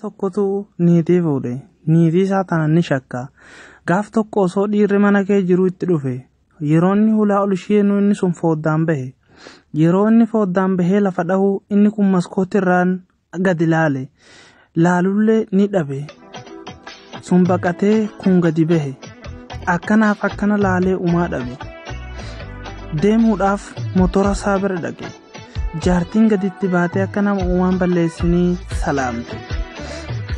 Tokkotu niitii fuudhe. Niitii isaa tana ni shakka. Gaaf tokko osoo dhiirri mana kee jiru itti dhufe. Yeroo inni hulaa ol isheenu inni sun foddaan bahe. Yeroo inni foddaan bahee lafa dhahu inni kun maskootirraan gadi laale. Laalullee ni dhabe. Sun baqatee kun gadi bahe. Akkanaaf akkana laalee umaa dhabe. Deemuudhaaf motora isaa bira dhaqe. Jaartiin gaditti baatee akka nama uumaan balleessinii salaamte.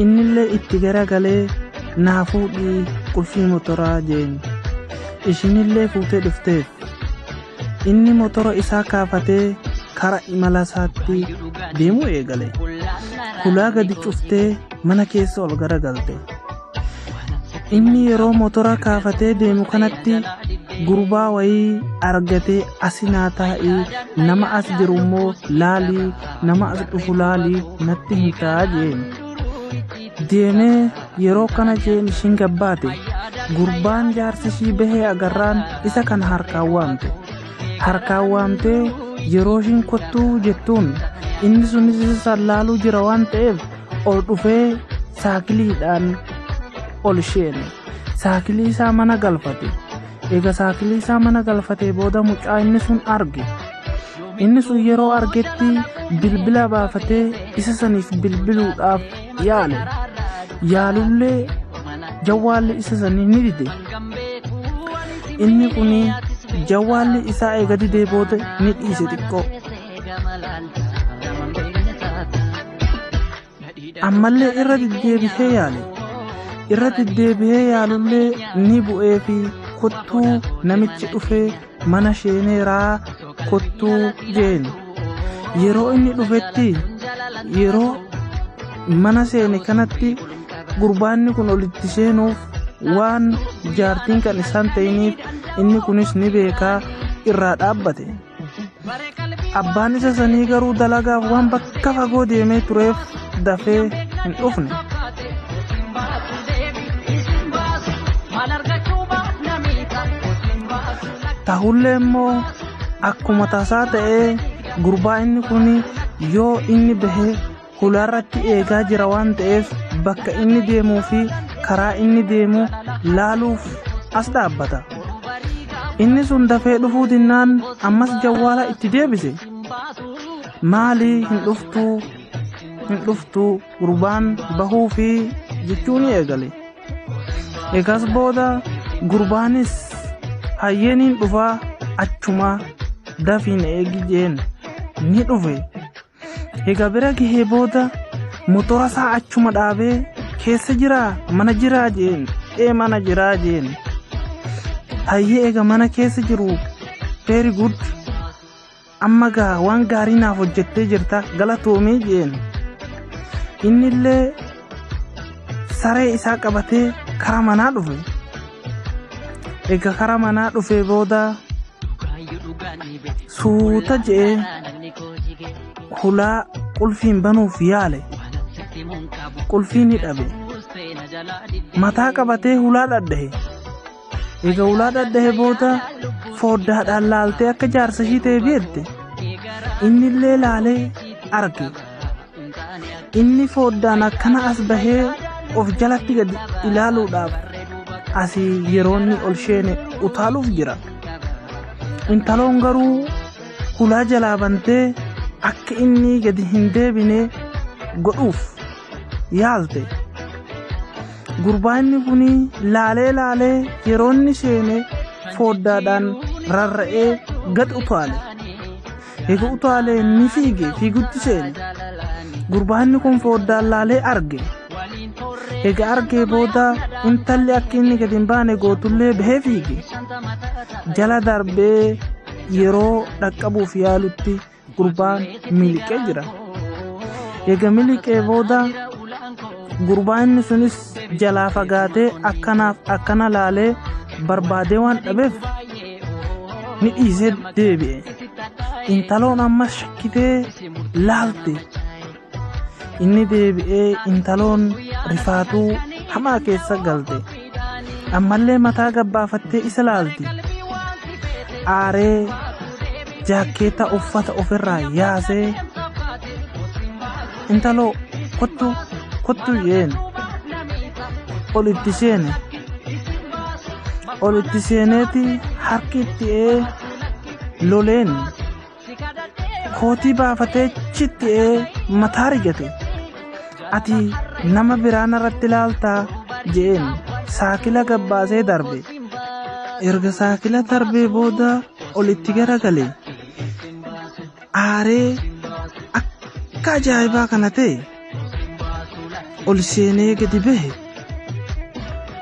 Innillee itti garagalee naa fuudhii qulfii motoraa jeen. Ishiinillee fuutee dhufteef. Inni motora isaa kaafatee kara imala isaatti deemuu eegale. Hulaa gadi cuftee mana keessa ol garagalte. Inni yeroo motora kaafatee deemu kanatti gurbaa wayii argatee asi naa taa'ii, nama as jiru immoo laalii, nama as dhufu laalii natti hin ta'a jeen. Deemee yeroo kana jeen ishiin gabbaate. Gurbaan jaarsi ishii bahee agarraan isa kana harkaan waamte. Harkaan waamtee yeroo ishiin kottuu jettuun inni sunis isa san laaluu jira waan ta'eef ol dhufee saakiliidhaan ol isheene. Saakilii isaa mana galfate. Eega saakilii isaa mana galfatee booda mucaa inni sun arge. Inni sun yeroo argetti bilbila baafatee isa saniif bilbiluudhaaf yaale. Yaalullee jawwaalli isa sanii ni dide. Inni kun jawwaalli isaa eega didee booda ni dhiise xiqqoo. Ammallee irra deddeebisee yaale. Irra deddeebi'ee yaalullee ni bu'ee fi kottuu namichi dhufee mana sheeneeraa kottuu jeen. Yeroo inni dhufetti yeroo mana seene kanatti gurbaanni kun olitti seenuuf waan jaartiin kan isaan ta'iniif inni kunis ni beekaa irraa dhaabbate. Abbaan isa sanii garuu dalagaaf waan bakka fagoo deemee tureef dafee hin dhufne. Tahullee immoo akkuma tasaa ta'ee gurbaa inni kun yoo inni bahee hulaarratti eegaa jira waan ta'eef bakka inni deemuu fi karaa inni deemu laaluuf as dhaabbata. Inni sun dafee dhufuu dinnaan ammas jawwaala itti deebise. Maalii hin dhuftuu hin dhuftuu gurbaan bahuu fi jechuu ni eegale. Eegas booda gurbaanis hayyeeniin dhufaa achumaa dafiin eegi jeen ni dhufe. Egaa bira gahee booda motora isaa achuma dhaabee keessa jiraa mana jiraa jeen, ee mana jiraa jeen. Hayyee eega mana keessa jiru very good, amma gaa waan gaarii naaf hojjettee jirta galatoomii jeen. Innillee saree isaa qabatee kara manaa dhufe. Egaa kara manaa dhufee booda suuta je'ee hulaa qulfiin banuuf yaale. Qulfii ni dhabe. Mataa qabatee hulaa dhadhahe. Egaa hulaa dhadhahe booda foddaadhaan laaltee akka jaarsa ishii ta'e beekte. Innillee laalee arge. Inni foddaan akkana as bahee of jalatti gadi ilaaluudhaaf asii yeroo inni ol sheene utaaluuf jira. Intaloon garuu hulaa jalaa bantee akka inni gadi hin deebine godhuuf yaalte. Gurbaan inni kun laalee laalee yeroo inni seene foddaadhaan rarra'ee gad utaale. Egaa utaalee ni fiige, fiigutti seene. Gurbaan inni kun foddaan laalee arge. Egaa argee booda intalli akka inni gadi hin baane gootullee bahee fiige. Jala darbee yeroo dhaqqabuuf yaalutti gurbaan miliqee jira. Egaa miliqee booda gurbaan inni sunis jalaa fagaatee akkanaaf akkana laalee barbaadee waan dhabeef ni dhiisee deebi'e. Intaloon ammas shakkitee laalte. Inni deebi'ee intaloon rifaatuu hamaa keessa galte. Ammallee mataa gabbaafattee isa laalti. Aaree jaakkeetta uffata ofirraa yaasee intaloo kottu Kottu jeen. Ol itti seene. Ol itti seeneeti harki itti ee loleen. Kootii baafatee chitti ee mataa rigate. Ati nama biraa narratti ilaaltaa jeen saakila gabbaasee darbe. Erga saakila darbee booda ol itti garagale. Aaree akka ajaa'ibaa kana ta'e ol seenee gadi bahe.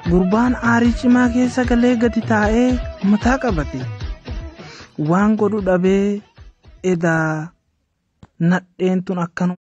Gurbaan aarii cimaa keessa galee gadi taa'ee mataa qabate. Waan godhu dhabee edaa nadheen tun akkanuma.